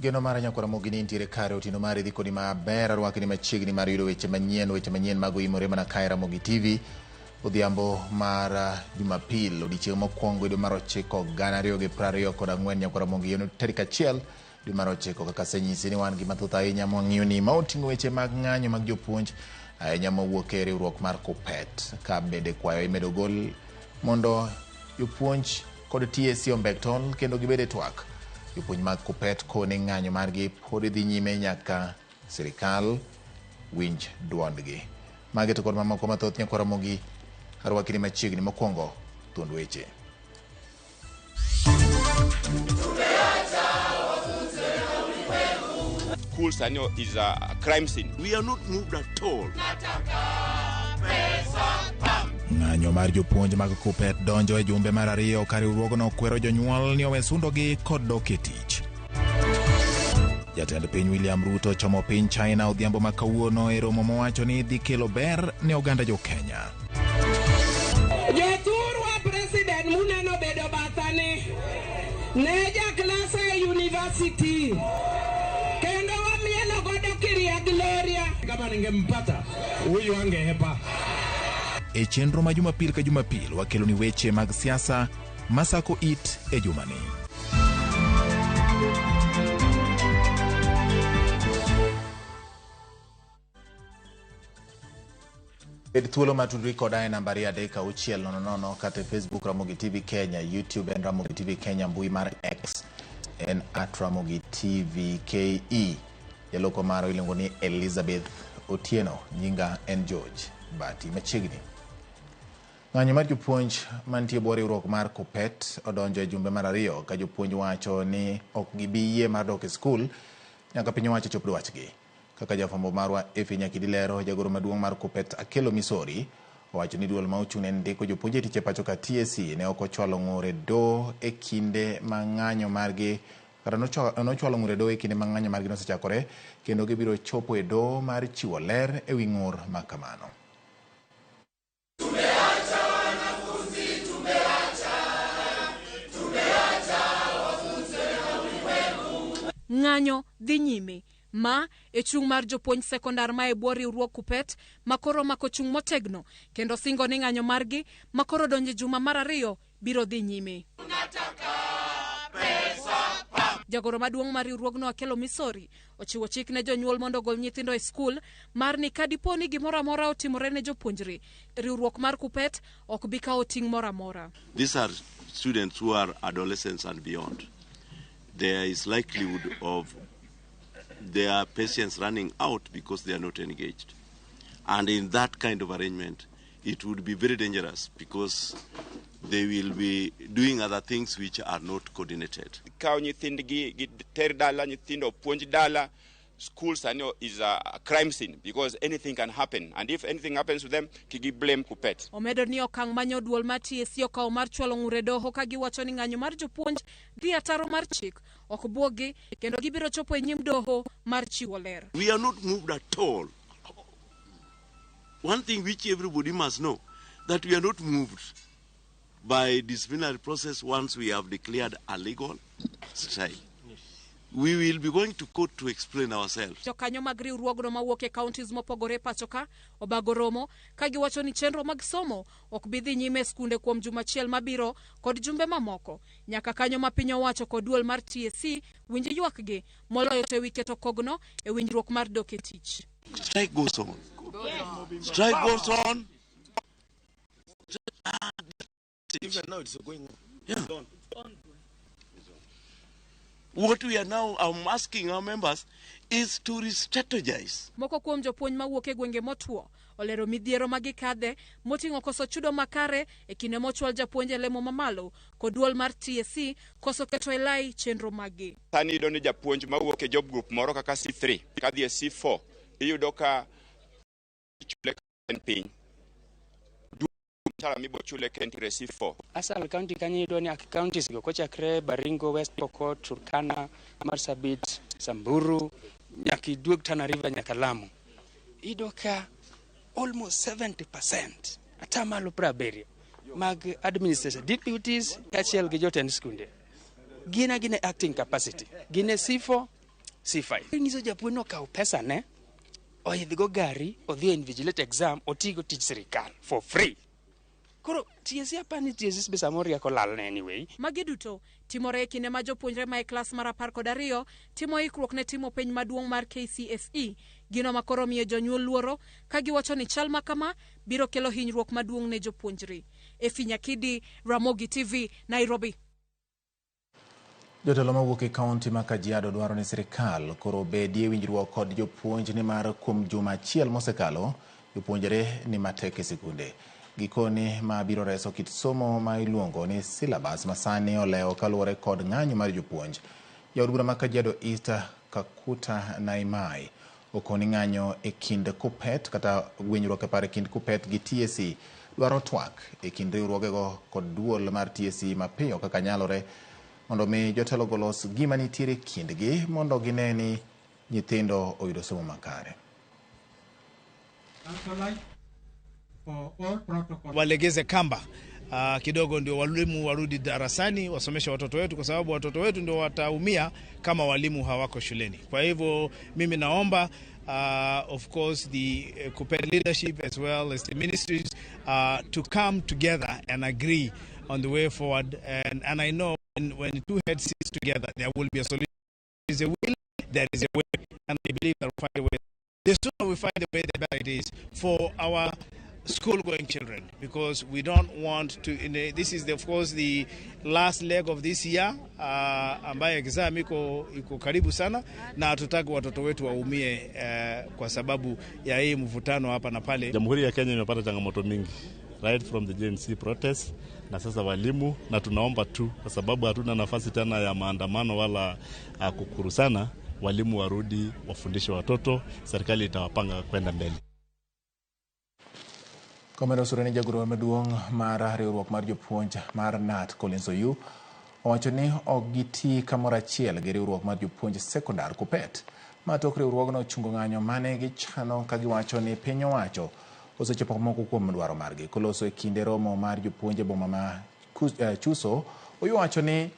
Geno mara nyakwara Ramogi ni intiere kare otieno mari dhi kodi maber arwakni machiegni mar yudo weche manyien weche manyien mago imore mana kae Ramogi TV odhiambo mar Jumapil odiechieng' mokwongo e dwe mar ochiko gana ariyo gi piero ariyo kod ang'wen nyakwara Ramogi en tarik achiel dwe mar ochiko kaka asenyisi ni wan gi mathoth ahinya mwang'iyo ni ma oting'o weche mag ng'anyo mag jopuonj ahinya mowuok e riwruok mar KUPPET ka bende kwayo imedo gol mondo jopuonj kod TSC ombek tol kendo gibed e twak. Jopuonj mag KUPPET koni ng'anyo margi pod dhi nyime nyaka sirikal winj duondgi. Magi to kod mamoko mathoth nyakwar Ramogi arwakini machiegni mokwongo thuond weche. School sani is a crime scene. We are not moved at all. Ng'anyo mar jopuonj mag KUPPET donjo e jumbe mar ariyo ka riwruogno kwero jonyuol ni owe sundogi kod dok e tich. Jatend piny William Ruto chomo piny China odhiambo ma kawuono e romo mowacho ni dhi kelo ber ne oganda jo Kenya. Jothurwa president muneno bedo bathani ne jaklasa e university kendo wamielo godo Kiria Gloria. Kama ningempata huyu angehepa. E chenro ma Jumapil ka Jumapil wakelo ni weche mag siasa masako it e jumani. Bed thuolo mar tudri koda e nambari 3600 kata e Facebook Ramogi TV Kenya, YouTube en Ramogi TV Kenya, mbui mar X en at Ramogi TV KE. Jaloko marwa iluongo ni Elizabeth Otieno, nyinga en George Bati. Machiegni. Ng'anyo mar jopuonj mantie bwo riwruok mar KUPPET odonjo e jumbe mar ariyo ka jopuonj wacho ni ok gibi yie mar dok e skul nyaka piny owacho chop dwachgi. Kaka jafwambo marwa Effie Nyakidi lero, jagoro maduong' mar KUPPET Akelo Misori owacho ni duol ma ochung' ne ndiko jopuonj e tich e pacho ka TSC ne ok ochwalo ng'ur e doho e kinde ma ng'anyo margi kata nochwalo ng'ur e doho e kinde ma ng'anyo margi nosechakore kendo gibiro chopo e doho mar chiwo ler e wi ng'ur ma kamano. Ng'anyo dhi nyime. Ma e chung' mar jopuonj sekondar ma e bwo riwruog KUPPET ma koro omako chung' motegno kendo singo ni ng'anyo margi ma koro donjo e juma mar ariyo biro dhi nyime. Jagoro maduong' mar riwruogno Akelo Misori ochiwo chik ne jonyuol mondo ogol nyithindo e skul mar ni ka dipo ni gimoro amora otimore ne jopuonjre, riwruok mar KUPPET ok bi kawo ting' moro amora. These are students who are adolescents and beyond. There is likelihood of their patience running out because they are not engaged. And in that kind of arrangement, it would be very dangerous because they will be doing other things which are not coordinated. Kaw nyithindgi giter dala, nyithindo puonj dala. School sani is a crime scene because anything can happen, and if anything happens to them, kigi blame KUPPET. Omedo ni okang' manyo duol mar TSC okawo mar chwalo ng'ur e doho ka giwacho ni ng'anyo mar jopuonj dhi ataro mar chik ok buoggi kendo gibiro chopo e nyim doho mar chiwo ler. We are not moved at all. One thing which everybody must know, that we are not moved by disciplinary process once we have declared a legal strike. We will be going to court to explain ourselves. Jokanyo mag riwruogno mawuok e counties mopogore pacho ka obago romo ka giwacho ni chenro mag somo ok bi dhi nyime e skunde kuom juma achiel mabiro kod jumbe mamoko nyaka kanyo ma piny owacho kod duol mar TSC winj ywakgi moloyo to ewi keto kogno e winjruok mar dok e tich. Strike goes on. Strike goes on. Even now it's going on. Yeah. It's on. What we are now asking our members is to re-strategize. Moko kuom jopuonj mawuok e gwenge motwo olero midhiero ma gikadhe moting'o koso chudo makare e kinde mochwal japuonj e lemo mamalo kod duol mar TSC koso keto e lai chenro maggi. Sani iyudo ni japuonj mawuok e job group moro kaka C3 kadhi e C4 iyudo ka ichule en piny. Mshahara mibochule ka entiere C4. Asal County kanyo iyudo ni counties go kochakre Baringo, West Pokot, Turkana, Marsabit, Samburu, nyaka iduog Tana River nyaka Lamu. Iyudo ka almost 70% atamalo 70 mag administration deputies kaachiel gi jotend skunde gin agina acting capacity, gin e C4, C5. Inyiso japuonj nokaw pesa ne oidhgo gari odhi e invigilate exam otigo tij sirikal for free. Koro TSC apani TSC be samoro rieko lalne anyway. Magi duto timore e kinde ma jopuonjre ma e klas mar 12 timo ikruok ne timo penj maduong' mar KCSE. Gino ma koro miyo jonyuol luoro ka giwacho ni chal ma kama biro kelo hinyruok maduong' ne jopuonjre. Efi Nyakidi, Ramogi TV, Nairobi. Jotelo mawuok e kaunti ma Kajiado dwaro ni sirikal koro obedie winjruok kod jopuonj nimar kuom juma achiel mosekalo jopuonjre ni matek e sikunde. Gikone ma biro reso kit somo ma iluongo ni syllabus ma sani olewo kaluwore kod ng'anyo mar jopuonj. Jaod bura ma Kajiado East Kakuta Naimai okoni ng'anyo e kind KUPPET kata winjruok e paro e kind KUPPET gi TSC dwaro twak e kind riwruogego kod duol mar TSC mapiyo kaka nyalore mondo mi jotelogo los gima nitiere kindgi mondo gine ni nyithindo oyudo somo makare. Walegeze kamba kidogo ndio walimu warudi darasani wasomeshe watoto wetu, kwa sababu watoto wetu ndio wataumia kama walimu hawako shuleni. Kwa hivyo mimi naomba of course the KUPPET leadership as well as the ministries to come together and agree on the way forward, and I know when two heads sit together there will be a solution. There is a will, there is a way, and I believe that we'll find a way. The sooner we find a way, the better it is for our school-going children, because we don't want to. This is of course the last leg of this year, ambaye exam iko karibu sana, na hatutaki watoto wetu waumie kwa sababu ya hii mvutano hapa na pale. Jamhuri ya Kenya imepata changamoto mingi right from the JNC protest na sasa walimu, na tunaomba tu kwa sababu hatuna nafasi tena ya maandamano wala kukurusana, walimu warudi wafundishe watoto, serikali itawapanga kwenda mbele. Komero sure ni jagoro maduong' mar riwruok mar jopuonj mar KNUT Collins Oyu owacho ni ok giti kamoro achiel gi riwruok mar jopuonj sekondar KUPPET ma tok riwruogno chungo ng'anyo mane gichano ka giwacho ni piny owacho osechopo moko kuom dwaro margi. Koloso e kinde romo mar jopuonj e boma ma Chuso, Oyu wacho ni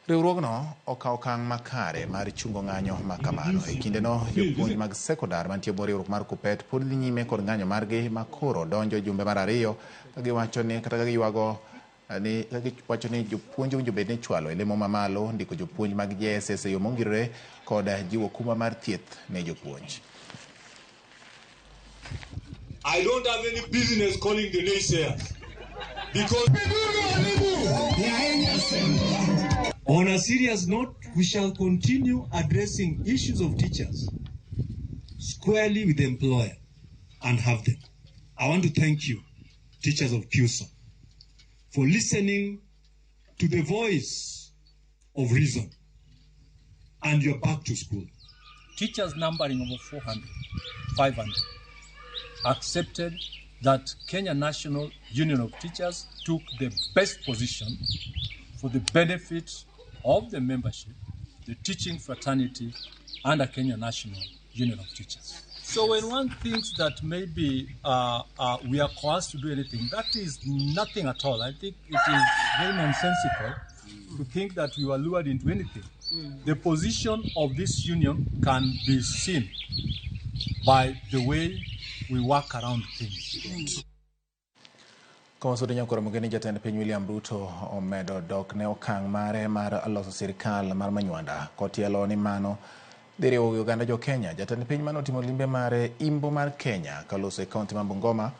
riwruogno okawo okang' makare mar chungo ng'anyo ma kamano. E kindeno, jopuonj mag sekondar mantie e bwo riwruok mar KUPPET pod dhi nyime kod ng'anyo margi ma koro donjo jumbe mar 2 ka giwacho ni kata ka giywago ni ka giwacho ni jopuonj owinjo bed ni ichwalo e lemo mamalo, ndiko jopuonj mag JSS e yo mongirore kod jiwo okumba mar thieth ne jopuonj. I don't have any business calling the naysayers because on a serious note, we shall continue addressing issues of teachers squarely with the employer and have them. I want to thank you, teachers of KUSA, for listening to the voice of reason, and you're back to school. Teachers numbering over 400, 500 accepted that Kenya National Union of Teachers took the best position for the benefit of the membership, the teaching fraternity, and the Kenya National Union of Teachers. So when one thinks that maybe we are coerced to do anything, that is nothing at all. I think it is very nonsensical to think that we were lured into anything. The position of this union can be seen by the way we work around things. Komoso nyakoro mugeni jatend piny William Ruto omedo dok ne okang' mare mar loso sirikal mar Manywanda kotielo ni mano dhi riwo oganda jo Kenya. Jatend piny mane otimo limbe mare imbo mar Kenya kaloso e kaunti ma Bungoma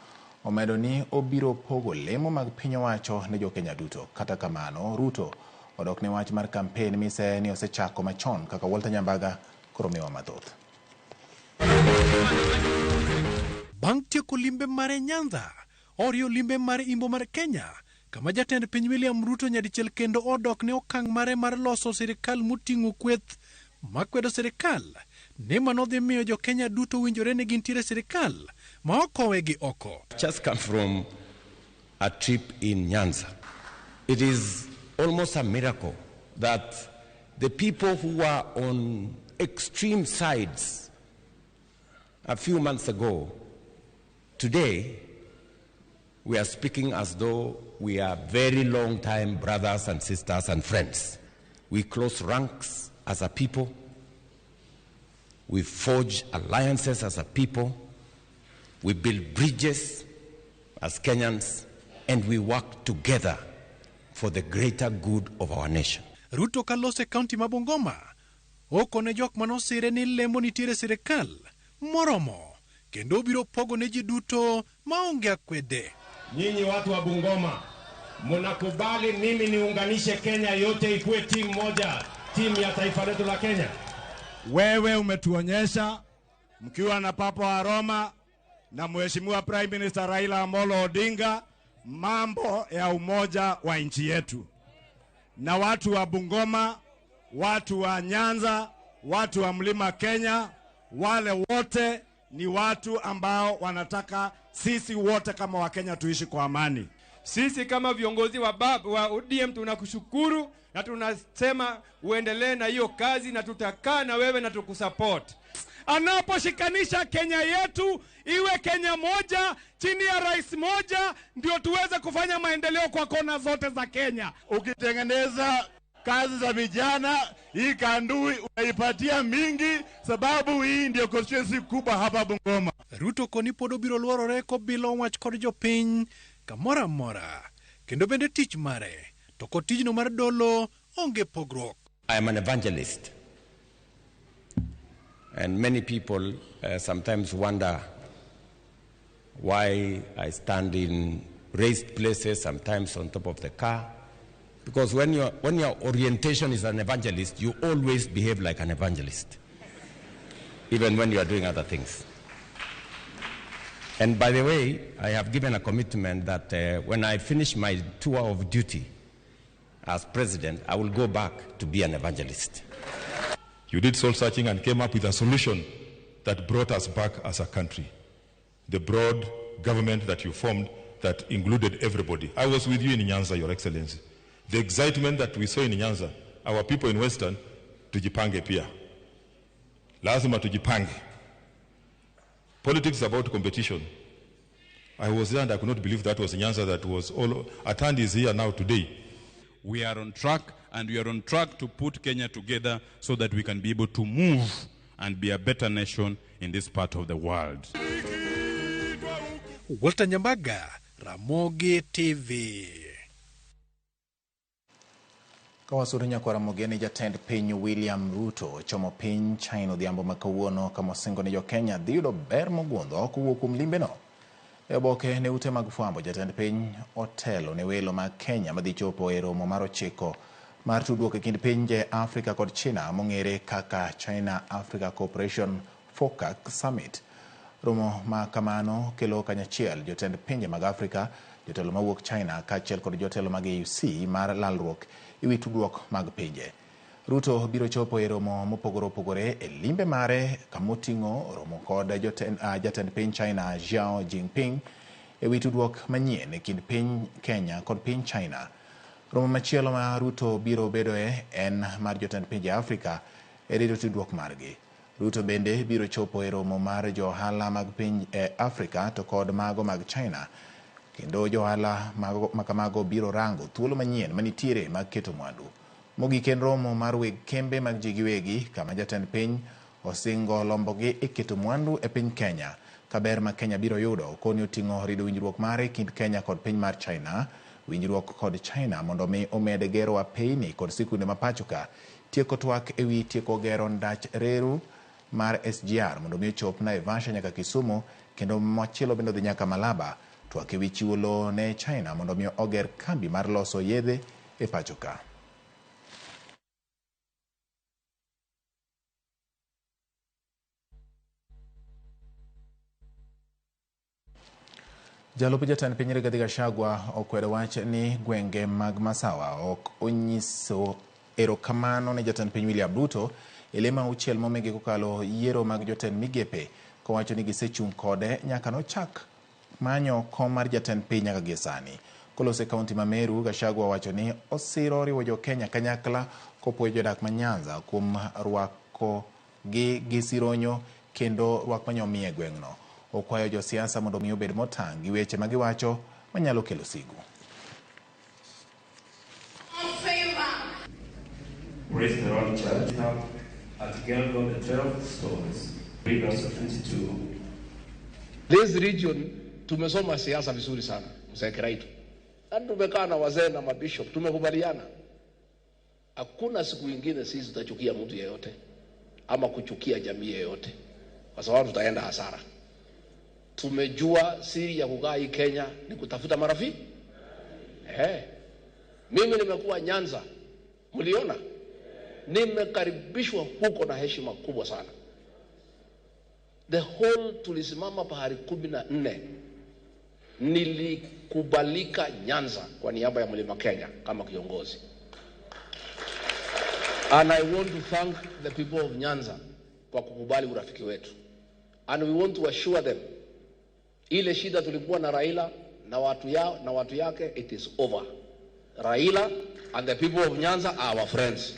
Omedo ni obiro pogo lemo mag piny owacho ne jokenya duto. Kata kamano, Ruto odok ne wach mar kampen mise ni osechako machon kaka Walter Nyambaga koro miwa mathoth. Bang' tieko limbe mare Nyanza, oriyo limbe mar imbo mar Kenya, kama jatend piny William Ruto nyadichiel kendo odok ne okang' mare mar loso sirikal moting'o kweth makwedo sirikal ni mano dhi miyo jokenya duto winjore ni gintiere sirikal ma ok owegi oko. Just come from a trip in Nyanza. It is almost a miracle that the people who were on extreme sides a few months ago, today we are speaking as though we are very long time brothers and sisters and friends. We close ranks as a people. We forge alliances as a people. We build bridges as Kenyans, and we work together for the greater good of our nation. Ruto kalose e kaunti ma Bungoma okone jok manosire ni lemo nitiere sirikal moromo kendo obiro pogo ne ji duto maonge akwede. Nyinyi watu wa Bungoma, munakubali mimi niunganishe Kenya yote ikuwe timu moja, timu ya taifa letu la Kenya? Wewe umetuonyesha mkiwa na Papa wa Roma na Mheshimiwa Prime Minister Raila Amolo Odinga mambo ya umoja wa nchi yetu, na watu wa Bungoma, watu wa Nyanza, watu wa Mlima Kenya, wale wote ni watu ambao wanataka sisi wote kama Wakenya tuishi kwa amani. Sisi kama viongozi wa BAB, wa ODM tunakushukuru na tunasema uendelee na hiyo kazi na tutakaa na wewe na tukusupport. Anaposhikanisha Kenya yetu iwe Kenya moja chini ya rais moja, ndio tuweze kufanya maendeleo kwa kona zote za Kenya. Ukitengeneza kazi za vijana, hii Kandui unaipatia mingi, sababu hii ndio constituency kubwa hapa Bungoma. Ruto koni pod obiro luorore kobilo wach kod jopiny kamoro amora kendo bende tich mare to kod tijno mar dolo onge pogruok. I am an evangelist. And many people sometimes wonder why I stand in raised places, sometimes on top of the car. Because when your orientation is an evangelist, you always behave like an evangelist, even when you are doing other things. And by the way, I have given a commitment that when I finish my tour of duty as president, I will go back to be an evangelist. You did soul searching and came up with a solution that brought us back as a country. The broad government that you formed that included everybody. I was with you in Nyanza, Your Excellency. The excitement that we saw in Nyanza, our people in Western, tujipange pia. Lazima tujipange. Politics is about competition. I was there and I could not believe that was Nyanza that was all. Atandi is here now today. We are on track, and we are on track to put Kenya together so that we can be able to move and be a better nation in this part of the world. Walter Nyambaga, Ramogi TV. Kawasuru nyakwar Ramogi ni jatend piny William Ruto chomo piny China odhiambo ma kawuono kama osingo ni jokenya dhi yudo ber mogundho kowuok kuom limbeno. E oboke ne ute mag fwambo, jatend piny otelo ne welo mag Kenya madhi chopo e romo mar 9 mar tudruok e kind pinje Afrika kod China mong'ere kaka China Africa Cooperation FOCAC Summit. Romo ma kamano kelo kanyachiel jotend pinje mag Afrika, jotelo mawuok China kaachiel kod jotelo mag AUC mar lalruok e wi tudruok mag pinje. Ruto biro chopo e romo mopogore opogore e limbe mare kamoting'o romo kod jatend piny China Xi Jinping e wi tudruok manyien e kind piny Kenya kod piny China. Romo machielo ma Ruto biro bedoe en mar jotend pinje Afrika e rito tudruok margi. Ruto bende biro chopo e romo mar johala mag piny Afrika to kod mago mag China, kendo johala makamago biro rango thuolo manyien manitiere mag keto mwandu. Mogik en romo mar weg kembe mag ji giwegi kama jatend piny osingo lombogi e keto mwandu e piny Kenya. Kaber ma Kenya biro yudo koni oting'o rido winjruok mare kind Kenya kod piny mar China, winjruok kod China mondo mi omed gero apeyni kod sikunde ma pacho ka, tieko twak ewi tieko gero ndach reru mar SGR mondo mi ochop Naivasha nyaka Kisumu kendo machielo bende odhi nyaka Malaba. Twak ewi chiwo lowo ne China mondo mi oger kambi mar loso yedhe e pacho ka. Jalup jatend piny Rigathi Gachagua okwedo wach ni gwenge mag Masawa ok onyiso erokamano ne jatend piny William Ruto e lemo auchiel momigi kokalo yiero mag jotend migepe kowacho ni gisechung' kode nyaka nochak manyo kom mar jatend piny nyaka gie sani. Koloso e kaunti ma Meru, Gachagua owacho ni osiro riwo jo Kenya kanyakla kopuoyo jodak ma Nyanza kuom rwako gi gi sironyo kendo rwak manyomiye gweng'no. Okwayo josiasa mondo mi obed motang' gi weche ma giwacho manyalo kelo sigu. Praise the Lord, church. At Gilgal, the 12 stones. Read verse 22. This region tumesoma siasa vizuri sana, Mzee Kiraitu. Na tumekaa na wazee na mabishop, tumekubaliana. Hakuna siku ingine sisi tutachukia mtu yeyote ama kuchukia jamii yeyote, kwa sababu tutaenda hasara. Tumejua siri ya kukaa hii Kenya ni kutafuta marafiki. Mimi nimekuwa Nyanza, mliona, nimekaribishwa huko na heshima kubwa sana. The whole tulisimama pahali 14. Nilikubalika Nyanza kwa niaba ya Mlima Kenya kama kiongozi. And I want to thank the people of Nyanza kwa kukubali urafiki wetu. And we want to assure them, ile shida tulikuwa na Raila na watu yao na watu yake, it is over. Raila and the people of Nyanza are our friends.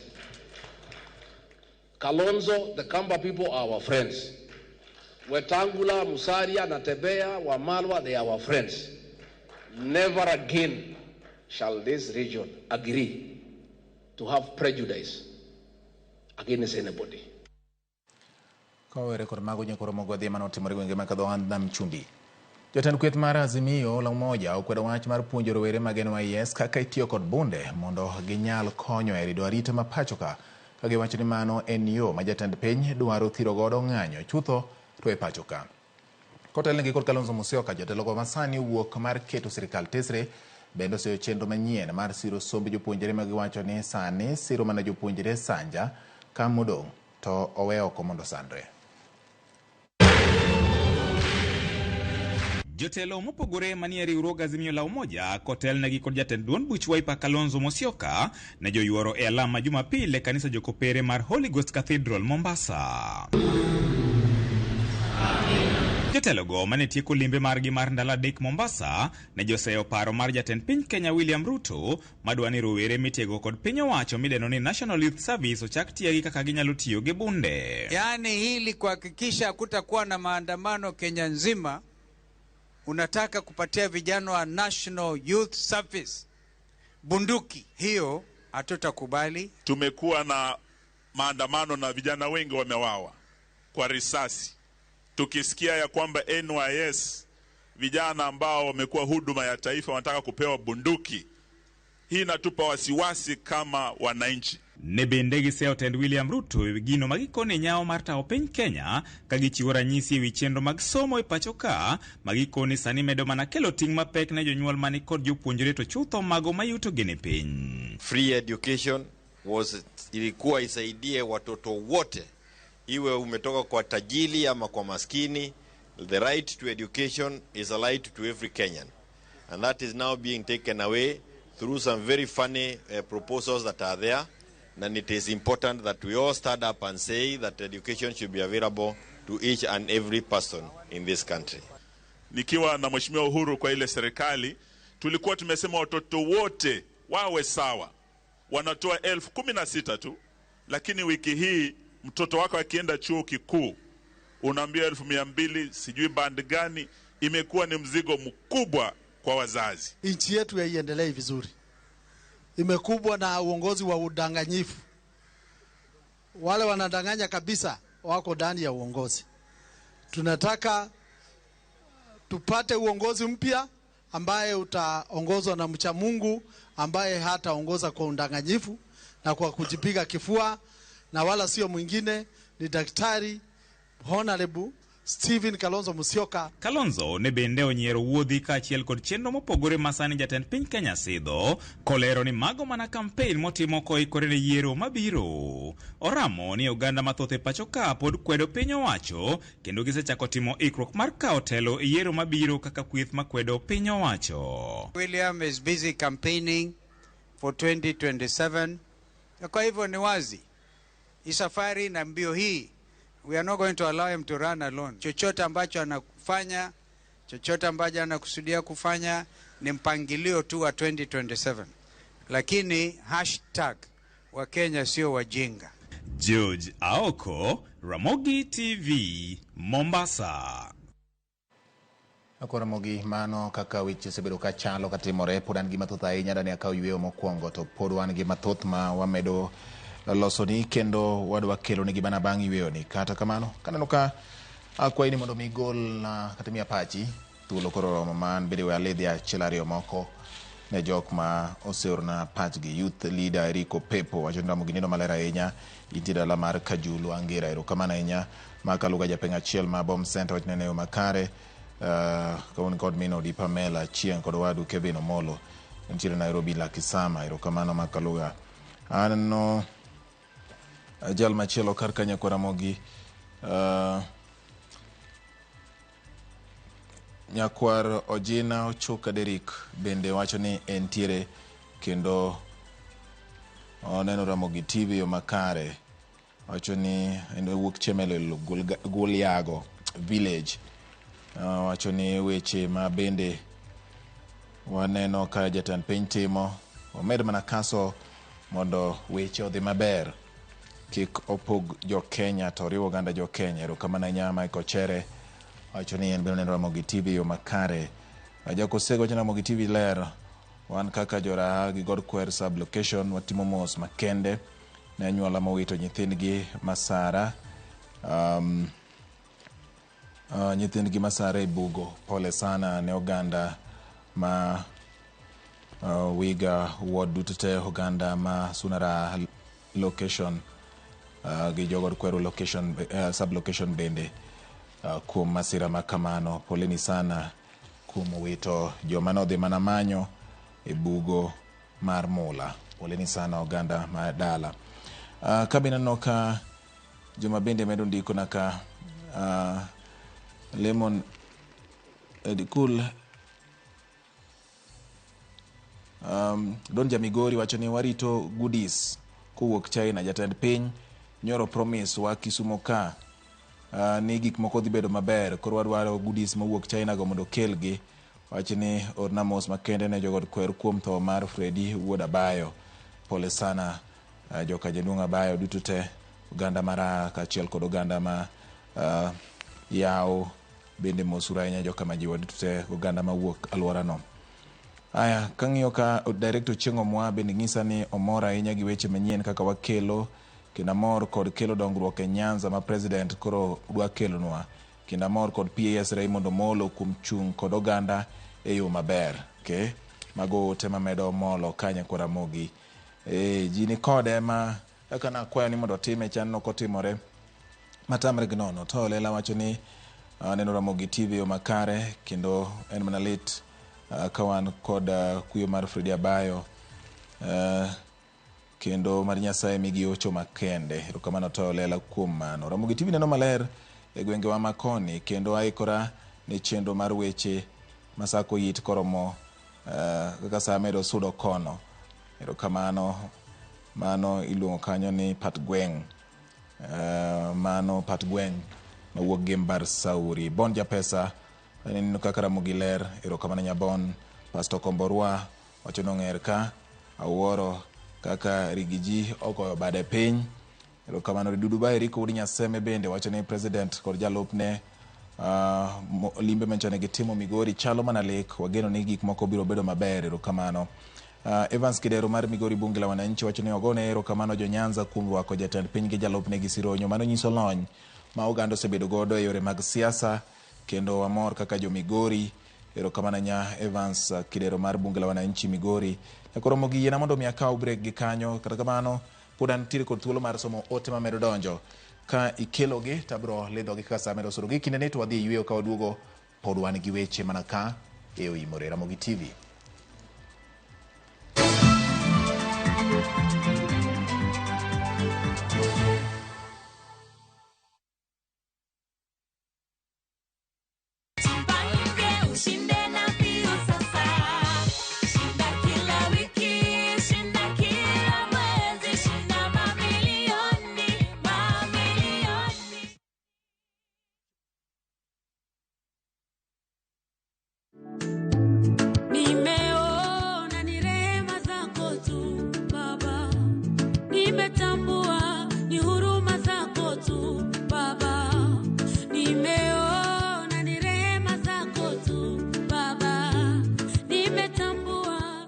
Kalonzo, the Kamba people are our friends. Wetangula, Musalia, Natembeya, Wamalwa, they are our friends. Never again shall this region agree to have prejudice against anybody. Kowere kod mago nyakoro mogodhi manotimore gwenge mag dho nam chumbi. Jatend kweth mar Azimio la Umoja okwedo wach mar puonjo rowere mag NYS kaka itiyo kod bunde mondo ginyal konyo e rido arita ma pacho ka, ka giwacho ni mano en yo ma jatend piny dwaro thiro godo ng'anyo chutho to e pacho ka. Kotelnegi kod Kalonzo Musyoka, jatelo masani wuok mar keto sirikal tesre, bende oseyo chenro manyien mar siro somb jopuonjre ma giwacho ni sani siro mana jopuonjre sanja ka modong' to owe oko mondo sandre. Jotelo mopogore manie riwruog Azimio la Umoja kotelnegi kod jatend duond buch Wiper Kalonzo Musyoka ne joyuoro e alam ma Jumapil e kanisa jokopere mar Holy Ghost Cathedral Mombasa. Jotelogo mane tieko limbe margi mar ndalo 3 Mombasa ne joseyo paro mar jatend piny Kenya William Ruto madwa ni rowere mitiego kod piny owacho midendo ni National Youth Service ochak tiegi kaka ginyalo tiyo gi bunde. Yaani hili kuhakikisha kutakuwa na maandamano Kenya nzima, unataka kupatia vijana wa National Youth Service bunduki, hiyo hatutakubali. Tumekuwa na maandamano na vijana wengi wamewawa kwa risasi. Tukisikia ya kwamba NYS vijana ambao wamekuwa huduma ya taifa wanataka kupewa bunduki, hii inatupa wasiwasi kama wananchi. Ne bende giseyo tend William Ruto e gino magikone nyao mar tawo piny Kenya ka gichiwo ranyisi ewi chenro mag somo e pacho ka magikone sani medo mana kelo ting' mapek ne jonyuol mani kod jopuonjre to chutho mago mayuto gi ni piny. Free education was ilikuwa isaidie watoto wote, iwe umetoka kwa tajiri ama kwa maskini. The right to education is a right to every Kenyan, and that is now being taken away through some very funny proposals that are there. And it is important that we all stand up and say that education should be available to each and every person in this country. Nikiwa na Mheshimiwa Uhuru kwa ile serikali, tulikuwa tumesema watoto wote wawe sawa. Wanatoa 16,000 tu, lakini wiki hii mtoto wako akienda chuo kikuu unaambia 200,000, sijui band gani. Imekuwa ni mzigo mkubwa kwa wazazi. Nchi yetu haiendelei vizuri, imekumbwa na uongozi wa udanganyifu. Wale wanadanganya kabisa wako ndani ya uongozi. Tunataka tupate uongozi mpya ambaye utaongozwa na mcha Mungu, ambaye hataongoza kwa udanganyifu na kwa kujipiga kifua, na wala sio mwingine ni Daktari Honorable Stephen Kalonzo Musyoka. Kalonzo ne bende onyiero wuodhi kaachiel kod chenro mopogore ma sani jatend piny Kenya sidho, kolero ni mago mana kampen motimo koikore ne yiero mabiro. Oramo ni oganda mathoth e pacho ka pod kwedo piny owacho kendo gisechako timo ikruok mar kawo telo e yiero mabiro kaka kweth makwedo piny owacho. William is busy campaigning for 2027. Kwa hivyo ni wazi, hii safari na mbio hii, we are not going to allow him to run alone. Chochote ambacho anafanya, chochote ambacho anakusudia kufanya ni mpangilio tu wa 2027. Lakini hashtag Wakenya sio wajinga. George Aoko, Ramogi TV, Mombasa. Koro Ramogi, mano kaka weche osebedo ka chalo katimore, pod an gi mathoth ahinya dani akaw yweyo mokwongo to pod wan gi mathoth ma wamedo losoni kendo wadwa kelonegi mana bang' yweyoni. Kata kamano, kaneno ka akwayi ni mondo mi igolna kata miya pachi, thuolo koro oromo ma an bende we alidhi achiel ariyo moko ne jok ma oseorna pachgi. Youth leader Eriko Pepo wacho ni Ramogi neno maler ahinya, intie dala mar Kajulu Angira, erokamano ahinya. Makaluga japeng' achiel ma Bom Center wacho ni en e yo makare. Ka un kod min odi Pamela Achieng' kod owadu Kevin Omolo nitiere Nairobi Lakisama, erokamano Makaluga. Aneno jal machielo kar kanyo kwa Ramogi, nyakwar Ojina Ochuka Derrick bende wacho ni entiere kendo oneno Ramogi TV yo makare. Wacho ni en owuok Chemelil Gulyago village. Wacho ni weche ma bende waneno ka jatend piny timo, omed mana kaso mondo weche odhi maber, kik opog jo Kenya to oriw oganda jo Kenya. Erokamano ahinya Michael Chere wacho ni en bende oneno Ramogi TV yo makare. Jakosego wacho ni Ramogi TV ler, wan kaka joraha gi God Kwer sub location watimo mos makende ne anyuola mowito nyithindgi masara, nyithindgi masara e bugo. Pole sana ne oganda ma Wiga ward duto te, oganda ma Sunara location gi jogod Kweru location, sub location bende kuom masira ma kamano. Poleni sana kuom wito joma nodhi mana manyo e bugo mar mula. Poleni sana oganda ma dala. Ka be naneno ka joma bende medo ndiko na ka Lemon Edikul Don Jamigori wacho ni warito goodies kowuok China. Jatend piny nyoro promise wa Kisumo ka ni gik moko dhi bedo maber, koro wadwaro goodies mowuok China go mondo okelgi. Wach ni orna mos makende ne jogod Kwer kuom tho mar Fredi wuod Abayo. Pole sana joka jaduong' Abayo duto te, oganda mara kaachiel kod oganda ma yawo bende mosuru ahinya joka Majiwa duto te, oganda mawuok alworano. Aya, kang'iyo ka Director Ochieng' Omwa bende nyisa ni omor ahinya gi weche manyien kaka wakelo, kendo amor kod kelo dongruok e Nyanza ma President koro dwa kelonwa. Kendo amor kod PAS Raymond Omolo kuom chung' kod oganda e yo maber. Okay. Mago ote mamedo molo kanya kwa Ramogi. Ji ni kode ma kaka nakwayo ni mondo otime chan nok otimore matamre gi nono. To Lela wacho ni aneno Ramogi TV yo makare kendo en mana lit ka wan kod kuyo mar Fredi Abayo kendo mar Nyasaye migi ocho makende. Erokamano to Lela kuom mano. Ramogi TV neno maler e gwengewa makoni kendo aikora ne chenro mar weche masako yit koromo kaka sa medo sudo kono. Erokamano, mano iluongo kanyo ni pat gweng'. Mano pat gweng' mawuok gi Mbar Sauri. Bon Japesa neno kaka Ramogi ler. Erokamano Nyabon. Pastor Komborwa wacho ni ong'er ka awuoro kaka Rigiji ogoyo bade piny. Erokamano Ridudu Ba Eriko Wuod Nyaseme bende wacho ni president kod jalupne limbe manyocha ne gitimo Migori chalo mana lek. Wageno ni gik moko biro bedo maber. Erokamano. Evans Kidero mar Migori Bunge la Wananchi wacho ni ogone erokamano jo Nyanza kuom rwako jatend piny gi jalupne gi sironyo. Mano nyiso lony ma oganda osebedo godo e yore mag siasa kendo wamor kaka jo Migori. Erokamano nya Evans Kidero mar Bunge la Wananchi Migori. Koro mogi yiena mondo mi akaw break gi kanyo. Kata kamano pod antiere kod thuolo mar somo ote mamedo donjo. Ka ikelogi to abiro lidhogi kaka sa medo sudo. Gi kindeni to wadhi e yweyo ka waduogo pod wan gi weche mana ka e Oimore Ramogi TV. Ushinde na mbio sasa. Shinda kila wiki, shinda kila mwezi, shinda mamilioni, mamilioni. Nimeona ni rehema zako tu Baba, nimetambua ni huruma zako tu Baba, nimeona ni rehema zako tu Baba, nimetambua.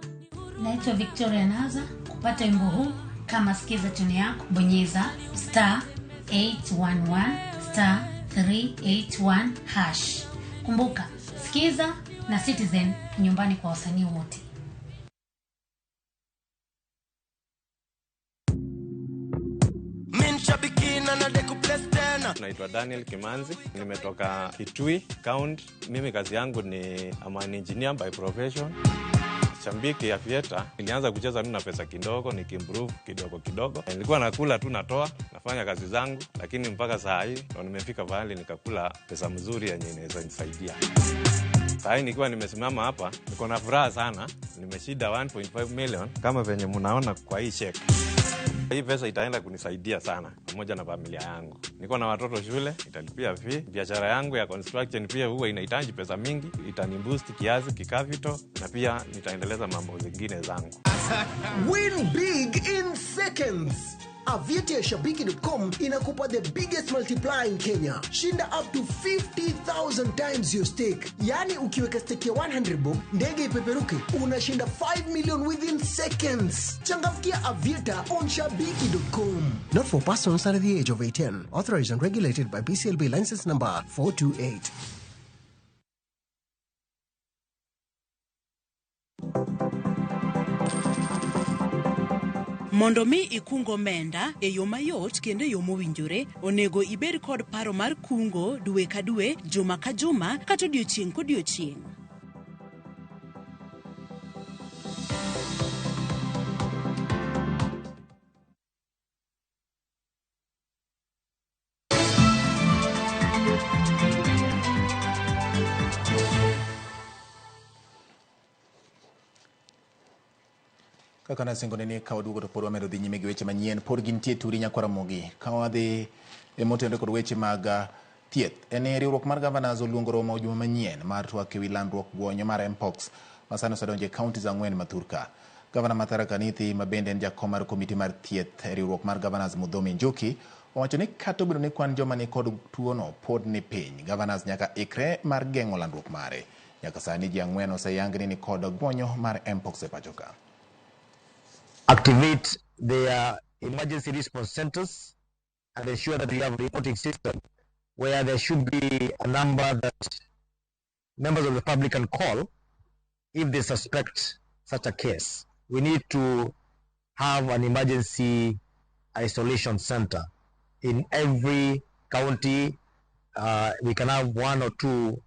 Naitwa Victoria Naza. Kupata wimbo huu kama sikiza tune yako, bonyeza star 811 star 381 hash. Kumbuka, sikiza na Citizen nyumbani kwa wasanii wote. Naitwa Daniel Kimanzi, nimetoka Kitui County. Mimi kazi yangu ni I'm an engineer by profession. Shabiki ya Aviator, nilianza kucheza mimi na pesa kidogo, nikiimprove kidogo kidogo. Nilikuwa nakula tu natoa, nafanya kazi zangu, lakini mpaka saa hii ndo nimefika pahali nikakula pesa mzuri yenye inaweza nisaidia. Saa hii nikiwa nimesimama hapa, niko na furaha sana. Nimeshinda 1.5 million kama venye mnaona kwa hii check. Hii pesa itaenda kunisaidia sana pamoja na familia yangu. Niko na watoto shule, italipia fee. Biashara yangu ya construction pia huwa inahitaji pesa mingi, itaniboost kiasi kicapital na pia nitaendeleza mambo zingine zangu. Win big in seconds. Aviator Shabiki.com inakupa the biggest multiplier in Kenya. Shinda up to 50,000 times your stake. Yani ukiweka stake ya 100 bob, ndege ipeperuke, unashinda 5 million within seconds. Changamkia Aviator on Shabiki.com. Not for persons under the age of 18. Authorized and regulated by BCLB license number 428. Mondo mi ikung omenda e yo mayot kendo e yo mowinjore, onego ibed kod paro mar kungo dwe ka dwe, juma ka juma, kata odiochieng' kodiochieng'. Kaka nasingone ni ka waduogo to pod wamedo dhi nyime gi weche manyien, pod gintie turi nyakwar Ramogi. Ka wadhi e motenore kod weche mag thieth, en ni riwruok mar governors oluongo romo juma manyien mar twak ewi landruok guonyo mar Mpox ma sani osedonjo e counties 4 ma thurka. Gavana ma Tharaka Nithi ma bende en jakom mar komiti mar thieth e riwruok mar governors Muthomi Njuki owacho ni kata obedo ni kwan joma ni kod tuono pod ni piny, governors nyaka ikre mar geng'o landruok mare. Nyaka sani ji 4 oseyang ni kod guonyo mar Mpox e pacho ka. Activate their emergency response centers and ensure that we have a reporting system where there should be a number that members of the public can call if they suspect such a case. We need to have an emergency isolation center in every county. We can have 1 or 2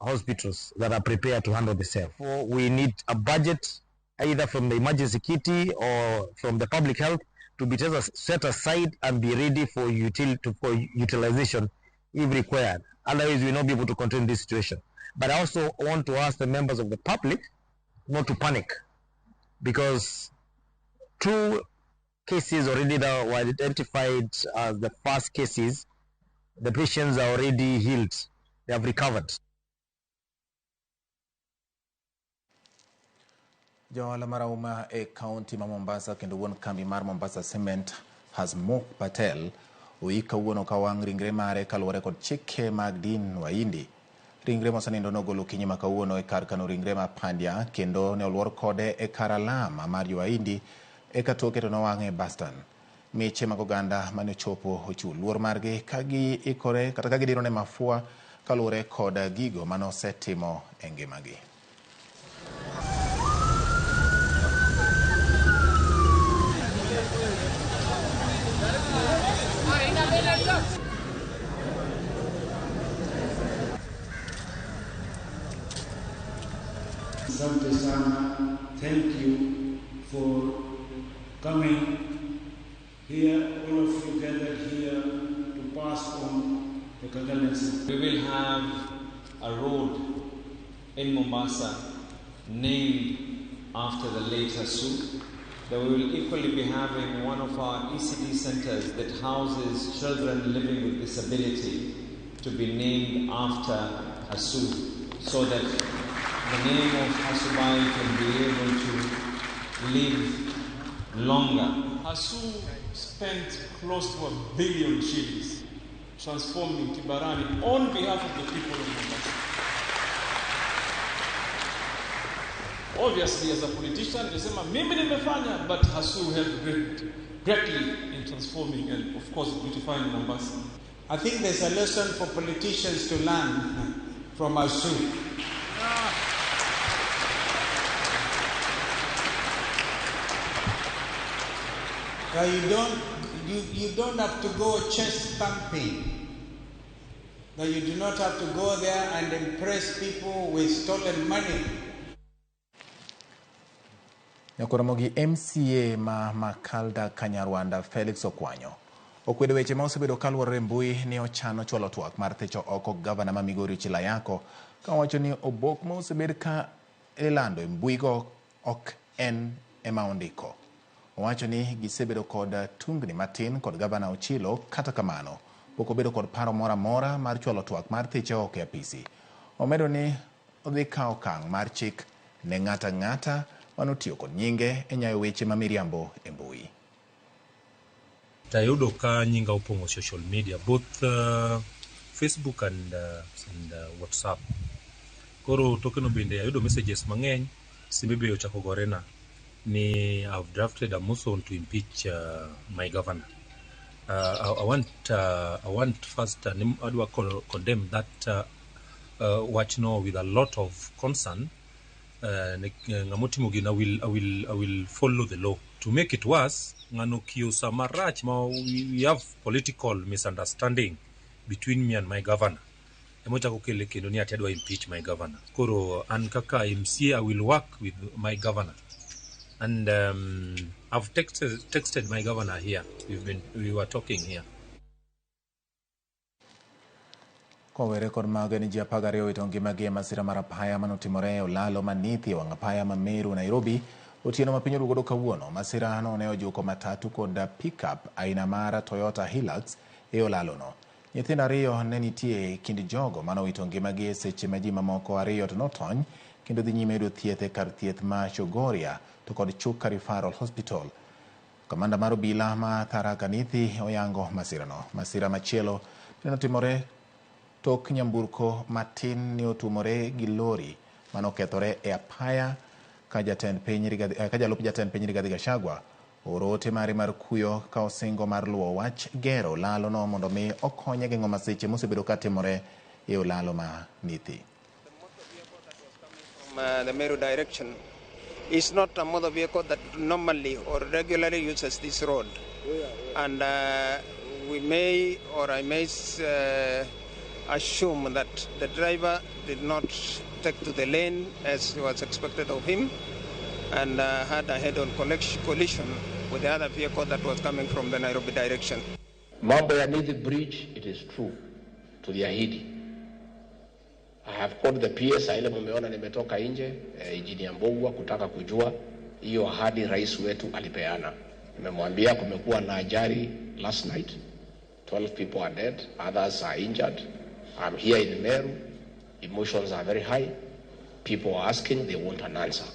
hospitals that are prepared to handle the same. We need a budget either from the emergency kitty or from the public health to be set aside and be ready for utilization if required. Otherwise, we will not be able to contain this situation. But I also want to ask the members of the public not to panic, because 2 cases already that were identified as the first cases, the patients are already healed. They have recovered. Johala marahuma e kaunti ma Mombasa kendo wuon kambi mar Mombasa Cement Hasmukh Patel oik kawuono ka wang' ringre mare kaluwore kod chike mag din Wahindi. Ringre mosenindo nogolo okinyi ma kawuono e kar kano ringre ma Pandya kendo ne oluor kode e kar alama mar jo-Wahindi eka toke to nowang'e e Bastan. Miche mag oganda mane ochopo ochiwo luor margi ka giikore kata ka gidirone mafua kaluwore kod gigo mane osetimo e ngimagi. coming here, all of you gathered here to pass on the condolences. We will have a road in Mombasa named after the late Hasu. That we will equally be having one of our ECD centers that houses children living with disability to be named after Hasu, so that the name of Hasubai can be able to live longer. Hasu spent close to 1 billion shillings transforming Kibarani on behalf of the people of Mombasa. Obviously, as a politician, nilisema mimi nimefanya, but Hasu helped greatly in transforming and, of course, beautifying Mombasa. I think there's a lesson for politicians to learn from Hasu. You don't have to go chest thumping. That you do not have to go there and impress people with stolen money. Nyakoromogi MCA ma Makalda Kanyarwanda Felix Okwanyo okwedo weche ma osebedo kaluorore mbui ni ochano chwalo twak mar thicho oko gavana ma Migori Ochilo Ayako ka owacho ni obok ma osebed ka ilando e mbui go ok en ema ondiko. Owacho ni gisebedo kod tungni matin kod gavana Ochilo, kata kamano pok obedo kod paro moro amora mar chwalo twak mar thiche oko e apisi. Omedo ni odhi kawo okang' mar chik ne ng'ata ang'ata manotiyo kod nyinge e nyayo weche ma miriambo e mbui. Tayudo ka nyinga opong'o social media, both Facebook and WhatsApp. Koro tokeno bende ayudo messages mang'eny, simbe be ochako gorena ni I've drafted a motion to impeach my governor. I want first adwa condemn that wachno with a lot of concern. Ng'amotimo gino, I will follow the law. To make it worse, ng'ano kiusa marach ma we have political misunderstanding between me and my governor. Emochako kele kendo ni ati adwa impeach my governor. Koro an kaka MCA, I will work with my governor. And I've texted my governor here. We were talking here. Kowere kod mago ni ji 12 owito ngimagi e masira mar apaya manotimore e olalo manithi e wang' apaya ma Meru, Nairobi otieno ma piny orugodo kawuono. Masira no ne ojuko matatu kod pickup aina mar Toyota Hilux e olalo no. Nyithindo 2 ne nitie e kind jogo manowito ngimagi e seche ma ji mamoko 2 to notony kendo dhi nyime yudo thieth e kar thieth ma Chogoria to kod Chuka Referral Hospital. Kamanda mar obila ma Tharaka Nithi oyango masirano. Masira machielo ne otimore tok nyamburko matin ne otumore gi lori manokethore e apaya ka jalup jatend piny Rigathi Gachagua ooro ote mare mar kuyo ka osingo mar luwo wach gero olalo no mondo mi okonye geng'o masiche mosebedo katimore e olalo ma Nithi. From the Meru direction is not a motor vehicle that normally or regularly uses this road, and we may, or I may assume that the driver did not take to the lane as was expected of him, and had a head-on collision with the other vehicle that was coming from the Nairobi direction. Mambo ya Nithi Bridge, it is true, tuliahidi. I have called the PS, ile mumeona nimetoka nje, Engineer Mbogwa kutaka kujua hiyo ahadi rais wetu alipeana. Nimemwambia kumekuwa na ajali last night, 12 people are dead, others are injured. I'm here in Meru, emotions are very high. People are asking, they want an answer.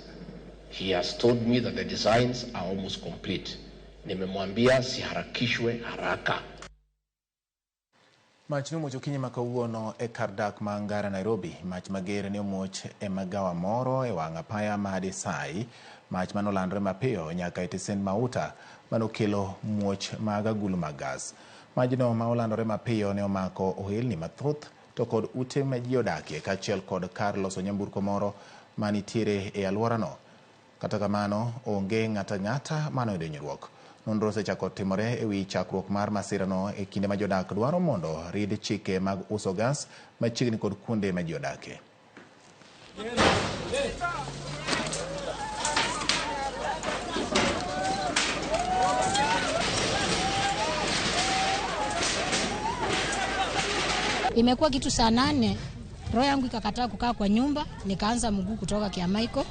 He has told me that the designs are almost complete. Nimemwambia siharakishwe haraka. Mach nomuoch okinyi ma kawuono e kar dak ma Ngara, Nairobi. Mach mager ne omuoch e magawa moro e wang' apaya ma Desai. Mach manolandore mapiyo nyaka e tesend mauta manokelo muoch mag agulu mag gas. Majno ma olandore mapiyo ne omako ohelni mathoth to kod ute ma ji odakie kaachiel kod kar loso nyamburko moro manitiere e alworano. Kata kamano, onge ng'ata ng'ata manoyudo hinyruok. Nonro osechako timore e wi chakruok mar masirano e kinde ma jodak dwaro mondo rid chike mag uso gas machiegni kod kuonde ma ji odakie. Imekuwa kitu saa 8, roho yangu ikakataa kukaa kwa nyumba, nikaanza mguu kutoka Kiamaiko.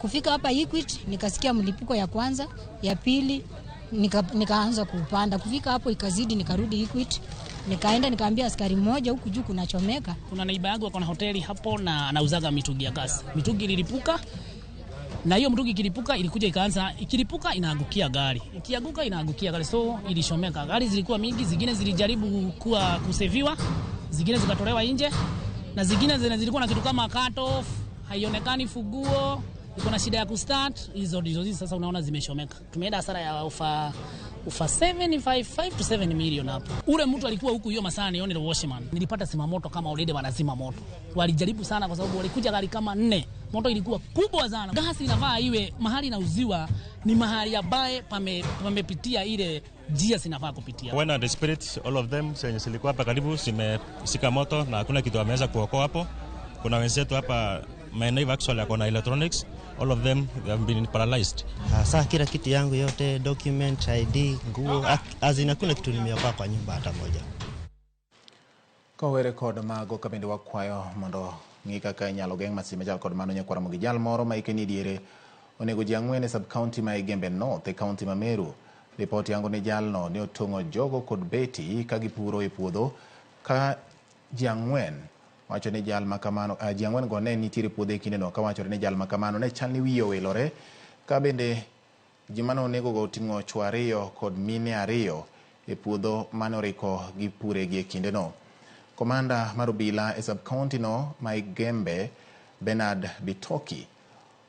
Kufika hapa Equity nikasikia mlipuko ya kwanza, ya pili, nikaanza kupanda. Kufika hapo ikazidi, nikarudi Equity. Nikaenda nikaambia askari mmoja huku juu kunachomeka. Kuna neiba yangu ako na hoteli hapo na anauzaga mitungi ya gas. Mitungi ililipuka, na hiyo mtungi ikilipuka ilikuja ikaanza, ikilipuka inaangukia gari. Ikianguka inaangukia gari, so ilishomeka. Gari zilikuwa mingi, zingine zilijaribu kuwa kuseviwa, zingine zikatolewa nje, na zingine zilikuwa na kitu kama cut off, haionekani funguo, iko na shida ya kustart. Hizo ndizo hizi sasa unaona zimeshomeka. Tumeenda hasara ya ufa 755 to 7 million hapo. Ule mtu alikuwa huku hiyo masaa nione the washman. Nilipata zimamoto kama already wanazima moto. Walijaribu sana kwa sababu walikuja gari kama 4. Moto ilikuwa kubwa sana. Gasi inafaa iwe mahali inauziwa ni mahali ambaye pamepitia ile njia zinafaa kupitia. When the spirits all of them zenye zilikuwa hapa karibu zimeshika moto na hakuna kitu ameweza kuokoa hapo. Kuna wenzetu hapa my neighbor actually akona electronics, all of them they have been paralyzed. Sasa kila kitu yangu yote, document, ID, nguo, azina kuna kitu nimeokoa kwa nyumba hata moja. Kowere kod mago kabende wakwayo mondo ng'i kaka inyalo geng' masiche machal kod mano. Nyakwar Ramogi jal moro ma hike ni diere onego ji 4 e sub-county ma Igembe North e county ma Meru. Ripot yango ni jalno ne otong'o jogo kod beti ka gipuro e puodho ka ji 4 wacho ni jal makamano, ji 4 go ne nitiere puodho e kindeno, kawachore ni jal makamano ne chal ni wiye owilore, ka bende ji mane onego go oting'o chwo 2 kod mine 2 e puodho mane oriko gipure gi e kindeno. Komanda mar obila e sub-county no ma Igembe, Bernard Bitoki,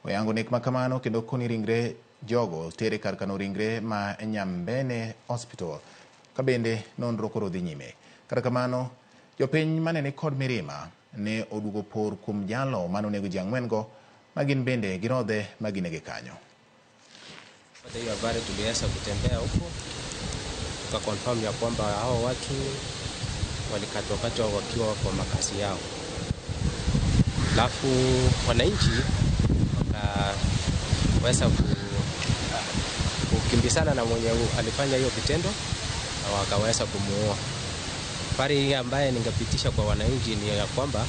oyango nek makamano kendo koni ringre jogo tere kar kano ringre ma Nyambene Hospital, ka bende nonro koro dhi nyime. Kata kamano, jopiny mane ni kod mirima ne oduogo por kuom jalo mane onego ji 4 go, ma gin bende girodhe ma ginege kanyo. Baada hiyo habari tuliweza kutembea huko tukaconfirm ya kwamba hao watu walikatwakatwa wakiwa kwa makazi yao. Alafu wananchi wakaweza kukimbizana na mwenye alifanya hiyo kitendo na wakaweza kumuua. Habari ambaye ningepitisha kwa wananchi ni ya kwamba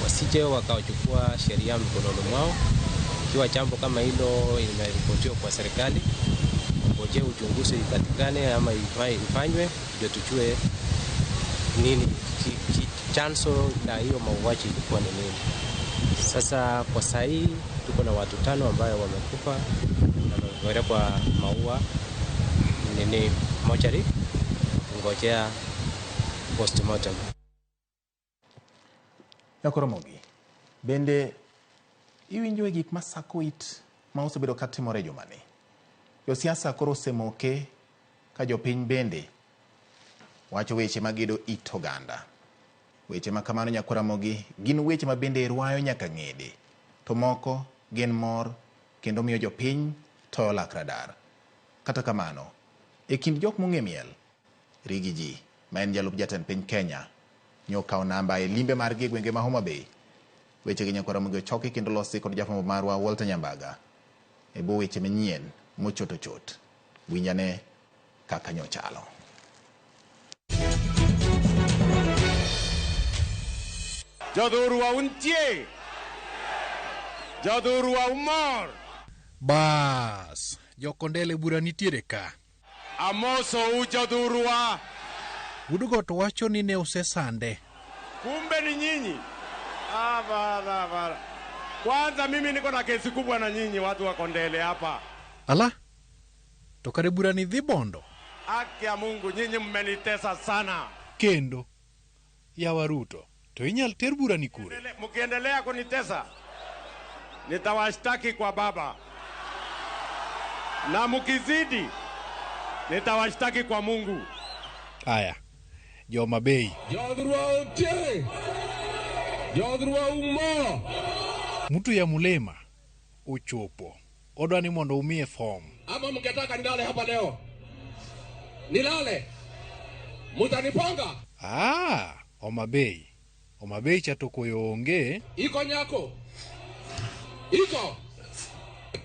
wasije wakachukua sheria mkononi mwao. Ikiwa jambo kama hilo imeripotiwa kwa serikali, ngoje uchunguzi ipatikane ama ifanywe ndio tujue nini chanzo la hiyo mauaji ilikuwa ni nini. Sasa kwa sahi tuko na watu 5 ambao wamekufa na wamepelekwa maua nini mochari ngojea postmortem. Nyakoromogi, bende iwinjo e gik masako it ma osebedo katimore jumani. Josiasa koro osemoke ka jopiny bende wacho weche magedo it oganda. Weche ma kamano Nyakwaramogi gin weche ma bende rwayo nyaka ng'ede, to moko gin mor kendo miyo jopiny toyo lak radar. Kata kamano, e kind jok mong'e miel, Riggy G, ma en jalup jatend piny Kenya, nyokawo namba e limbe margi e gwenge ma Homa Bay. Weche gi Nyakwaramogi ochoki kendo losi kod jafwambo marwa Walter Nyambaga e bwo weche manyien mochot ochot. Winjane kaka nyochalo. Jodhurwa untie, jodhurwa umor. Bas, jokondele bura nitiere ka. Amoso u jodhurwa. Wuod wacho ni ne osesande. Kumbe ni nyinyi. Hapana. Kwanza mimi niko na kesi kubwa na nyinyi watu wa Kondele hapa. Ala, to kare bura ni dhi bondo. Haki ya Mungu, nyinyi mmenitesa sana. Kendo yawa Ruto, to inyal ter bura ni kure. Mkiendelea kunitesa nitawashtaki kwa baba, na mkizidi nitawashtaki kwa Mungu. Aya, Joma Bay. Jodhurwa otie, jodhurwa umo. Mtu ya mulema uchopo odwa ni mondo umie form. Ama mngetaka nilale hapa leo, nilale, mutanipanga. Ah, Homa Bay. Homa Bay cha to koyo onge. Iko nyako, iko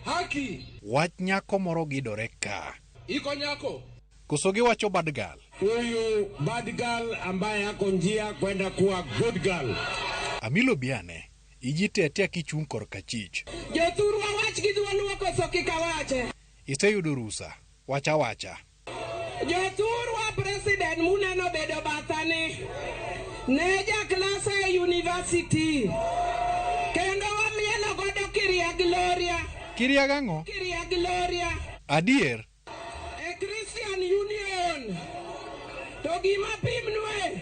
haki. Wach nyako moro gidore ka. Iko nyako. Koso giwacho bad girl? Huyu bad girl ambaye ako njia kwenda kuwa good girl. Amilo Biane, iji tetea kichung' korka chich. Jothurwa wach gi dholuo koso kik awache. Iseyudo rusa, wacha wacha. Jothurwa president muneno bedo bathani ne jaklasa e university kendo wamielo godo Kiria Gloria. Kiria gang'o? Kiria Gloria. Adier? E Christian Union. To gima pimnwe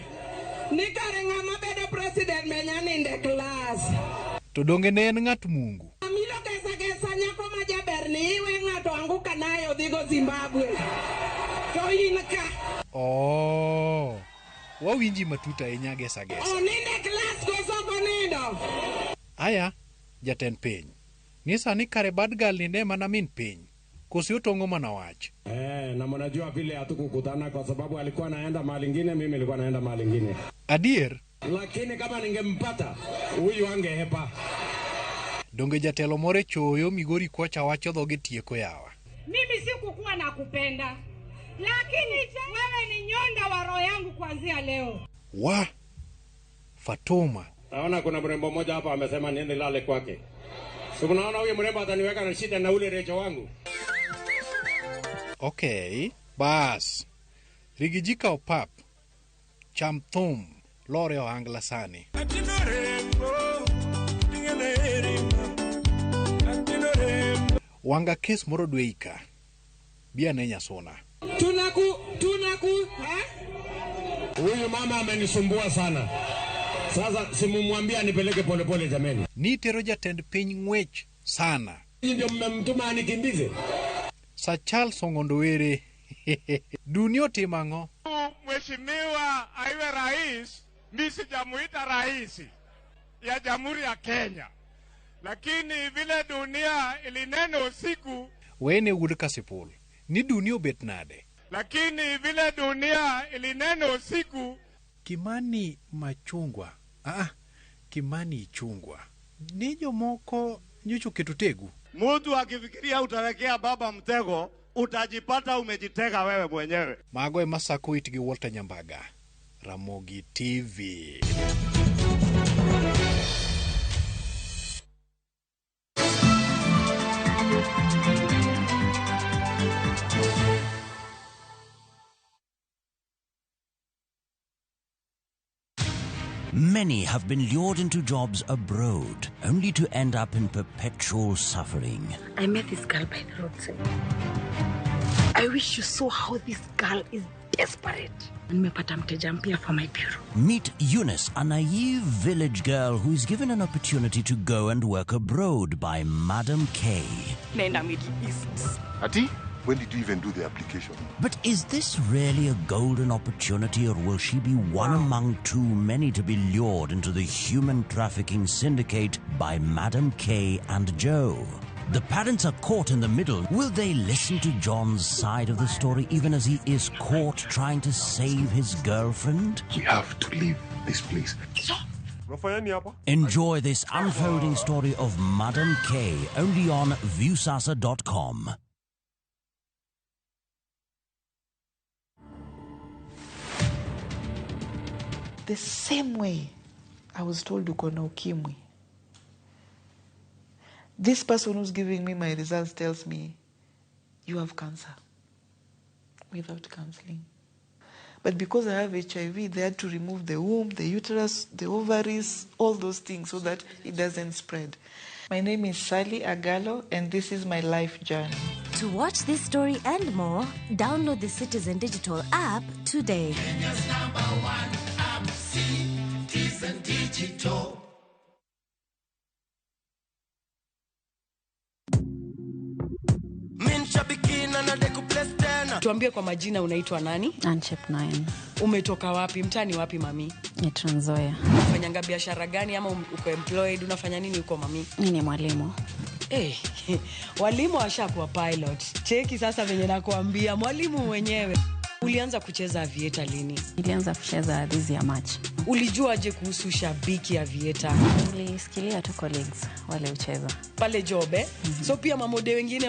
ni kare ng'ama bedo president menya ninde klas. To donge ne en ng'at Mungu? Amilo gesa gesa nyako ma jaber ni iwe ng'ato anguka naye odhigo Zimbabwe. To in ka. Oh, wawinji matut ahinya gesa gesa. Oninde klas koso ok onindo? Aya, jatend piny. Ni sani kare bad girl ni ne mana min piny. Kosi otong'o mana wach. Na mnajua vile hatukukutana kwa sababu alikuwa anaenda mahali ingine, mimi nilikuwa naenda mahali ingine. Adier? Lakini kama ningempata huyu angehepa. Donge jatelo moro e choyo Migori kocha wacho dhoge tieko yawa. Mimi sikukuwa nakupenda, lakini wewe ni nyonda wa roho yangu kuanzia leo. Wa Fatuma. Naona kuna mrembo mmoja hapa amesema niende lale kwake. Si mnaona huyu mrembo ataniweka na shida na ule recho wangu. Okay, bas. Rigiji kaw pap. Cham thum. Lore ohangla sani. Wanga kes moro dwe ika. Bi ane Nyasuna. Tunaku ha? Huyu mama amenisumbua sana. Sasa simumwambia nipeleke polepole jameni. Ni tero jatend piny ng'wech sana. Nyinyi ndio mmemtuma anikimbize. Sir Charles Ong'ondo Were. Dunia otimo ang'o? Mheshimiwa aiwe rais, mimi sijamuita rais ya Jamhuri ya Kenya. Lakini vile dunia ilinena usiku, Wene wuod Kasipul. Ni dunia obet nade? lakini vile dunia ilinena usiku. Kimani Machungwa. Kimani Ichungwa. Ni jomoko nyocha oketo tegu. Mtu akifikiria utawekea baba mtego, utajipata umejitega wewe mwenyewe. Mago ema sako it gi Walter Nyambaga. Ramogi TV. Many have been lured into jobs abroad, only to end up in perpetual suffering. I met this girl by the roadside. I wish you saw how this girl is desperate. Nimepata mteja mpya for my bureau. Meet Eunice, a naive village girl who is given an opportunity to go and work abroad by Madam K. Naenda Middle East. Ati, when did you even do the application? But is this really a golden opportunity, or will she be one among too many to be lured into the human trafficking syndicate by Madam K and Joe? The parents are caught in the middle. Will they listen to John's side of the story even as he is caught trying to save his girlfriend? We have to leave this place. Enjoy this unfolding story of Madam K only on Viusasa.com. The same way I was told uko na ukimwi. This person who's giving me my results tells me, you have cancer, without counseling. But because I have HIV, they had to remove the womb, the uterus, the ovaries, all those things so that it doesn't spread. My name is Sally Agalo, and this is my life journey. To watch this story and more, download the Citizen Digital app today. Kenya's number one app, Citizen Digital. Tuambie kwa majina, unaitwa nani? Anchep 9. Umetoka wapi? Mtani wapi mami? Ni Trans Nzoia. Unafanyanga biashara gani ama uko employed? Unafanya nini huko mami? Mimi ni mwalimu. Walimu washakuwa pilot. Cheki sasa venye nakuambia, mwalimu mwenyewe. Ulianza kucheza avieta lini? Nilianza kucheza this year March. Ulijuaje kuhusu shabiki avieta? Nilisikilia tu colleagues wale ucheza pale job eh? Mm-hmm. So pia mamode wengine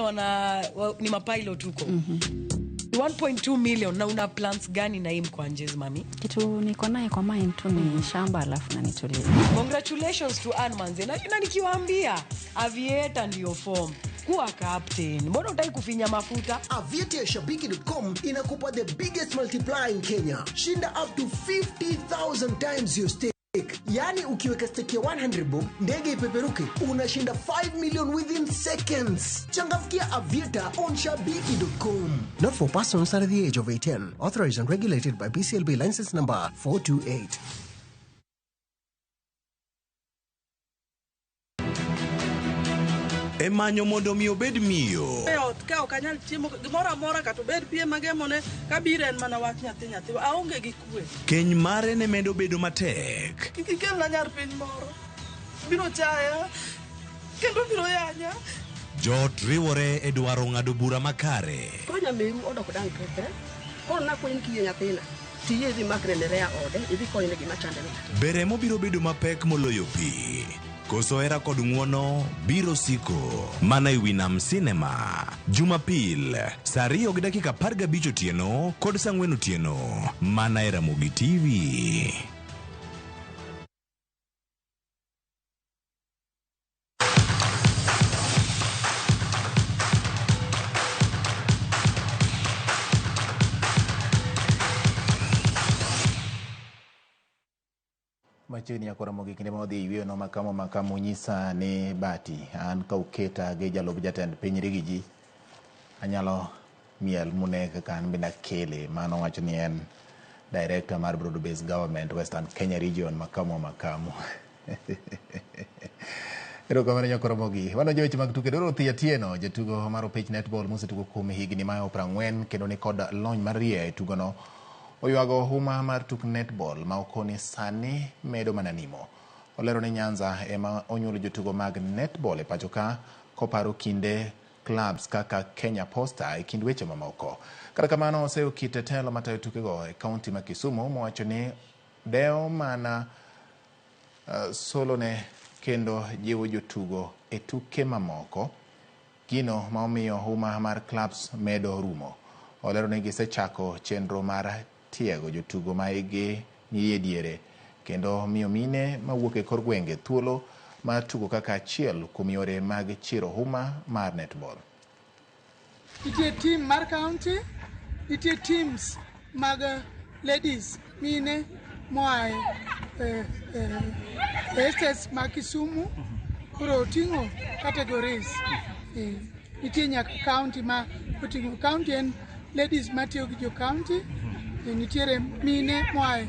ni mapilot huko. Mm-hmm. 1.2 million na una plans gani na hii mkwanjez mami? Kitu niko naye kwa mind tu ni shamba alafu na nitulie. Congratulations to Ann manze. Na nikiwaambia Aviator ndio form. Kuwa captain. Mbona hutaki kufinya mafuta? Aviator ya shabiki.com inakupa the biggest multiplier in Kenya. Shinda up to 50,000 times your stake. Yaani ukiweka stake ya 100 bob, ndege ipeperuke, unashinda 5 million within seconds. Changamkia Aviator on shabiki.com. Not for persons under the age of 18. Authorized and regulated by BCLB license number 428. E manyo mondo mi obed miyo. E ot ka ok anyal chiemo gimoro amora kata obed pie magemone kabiro en mana wach nyathi nyathi aonge gi kwe. Keny mare ne medo bedo matek. Kik ikelna nyar piny moro. Biro chaya kendo biro yanya. Joot riwore e dwaro ng'ado bura makare. Koro nyameru odok dang' kethre. Koro nakwayi ni kiyie nyathina tiyie idhi makre ne Rea ode idhi konyne gima chande no. Be remo biro bedo mapek moloyo pi? Koso hera kod ng'uono biro siko mana e wi Nam Cinema Jumapil saa 2:15 otieno kod saa 4 otieno mana e Ramogi TV. Machiegni nyaka Ramogi kinde ma wadhi e yweyo no makamo makamo nyisa ni bati an ka uketa gi jalup jatend piny Rigiji anyalo miel mune kaka an bende akele. Mano wacho ni en director mar Broad Based Government Western Kenya Region makamo makamo. Erokamano nyaka Ramogi. Wadonjo e weche mag tuke. Dorothy Atieno, jatugo mar opich netball mosetugo kuom higni mayo 40 kendo ni kod lony mar rie e tugono, oywago huma mar tuk netball ma okoni sani medo mana nimo. Olero ni Nyanza ema onyuolo jotugo mag netball e pacho ka koparo kinde clubs kaka Kenya Posta e kind weche mamoko. Kata kamano oseyo kit telo matayo tukego e kaunti ma Kisumu mowacho ni dewo mana solone kendo jiwo jotugo e tuke mamoko, gino ma omiyo huma mar clubs medo rumo. Olero ni gisechako chenro mar tiego jotugo ma hikgi nie diere kendo miyo mine mawuok e kor gwenge thuolo mar tugo kaka achiel kuom yore mag chiro huma mar netball. Nitie team mar county, nitie teams mag ladies mine moa e estates mag Kisumu, koro oting'o categories. Nitie nyaka county ma oting'o county en ladies matiyo gi jo county, nitiere mine moa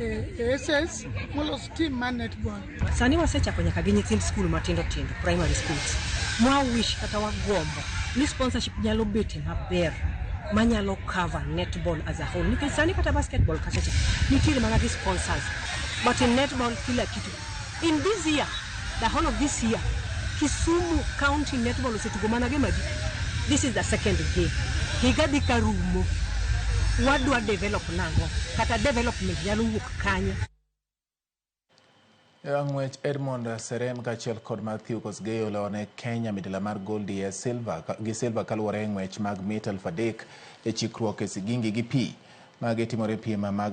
e estates molos team mar netball. Sani wasechako nyaka gi nyithind skul matindo tindo, primary schools. Mwa wish kata wagombo ni sponsorship nyalo bete maber manyalo cover netball as a whole. Nikech sani kata basketball kacha cha nitiere mana gi sponsors, but in netball kila kitu. In this year, the whole of this year, Kisumu County Netball osetugo mana game adi. This is the second game. Higa dhi karumo. Wadwa develop nang'o? Kata development nyalo wuok kanye? Ng'wech Edmond Serem kaachiel kod Matthew Kosgei olone Kenya midila mar gold e silver gi silver kaluwore e ng'wech mag mita 3,000 e chikruok e sigingi gi pi. Magi timore piem mag